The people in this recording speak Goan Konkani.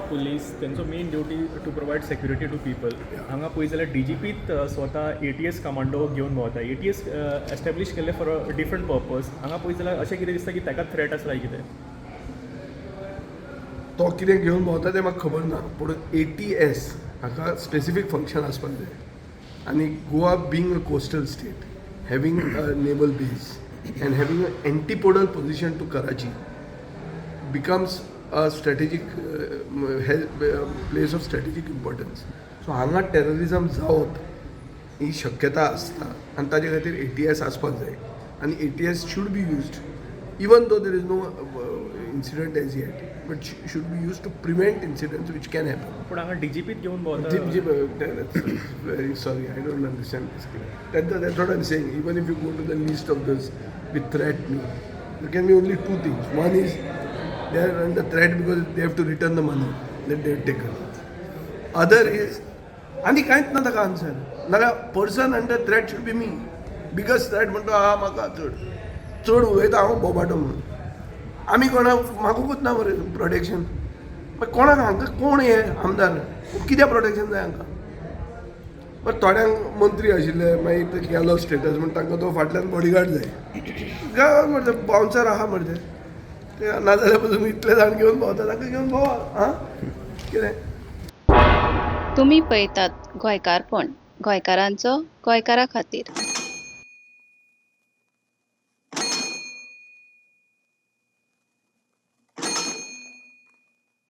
पुलीस तेंचो main duty to provide security to people. हांगा पळयत जाल्यार डीजीपीत स्वता एटीएस कमांडो घेवन भोंवता. एटीएस एस्टेब्लीश केल्ले फॉर अ डिफरंट पर्पज. हांगा पळयत जाल्यार अशें कितें दिसता की ताका थ्रेट आसा काय कितें? तो कितें घेवन भोंवता तें म्हाका खबर ना, पूण एटीएस हाका स्पेसिफीक फंक्शन आसपाक जाय आनी Goa being a coastal state, having a naval base and having a antipodal position to Karachi, becomes a strategic place of strategic importance. So हांगा टेररिजम जावप ही शक्यता आसता आनी ताजे खातीर एटीएस आसपाक जाय आनी ATS should be used even though there is no incident as yet, but should be used to prevent incidents which can happen. पूण हांगा डीजीपीत घेवन भोंवता. That's very sorry, I don't understand this. That's what I'm saying. Even if you go to the list of those with threat me, there can be only two things. One is they are under threat because they have to return the money that they have taken. Other is, आनी कांयच ना ताका आन्सर. नाल्यार person under threat should be me. Biggest threat म्हणटा हा म्हाका, चड चड उलयता हांव बोबाटो म्हणून. आमी कोणाक मागूंकूच ना मरे प्रोटेक्शन. मागीर कोणाक हांकां कोण हे आमदार कित्याक प्रोटेक्शन जाय हांकां? बट थोड्यांक मंत्री आशिल्ले, मागीर ते गेलो स्टेटस म्हण तांकां तो फाटल्यान बॉडीगार्ड जाय. गांवात मरे बाउन्सर आहा मरे ते, नाजाल्यार पसून इतले जाण घेवन भोंवता, तांकां घेवन भोंवा. आं, कितें? तुमी पळयतात गोंयकारपण, गोंयकारांचो गोंयकारा खातीर.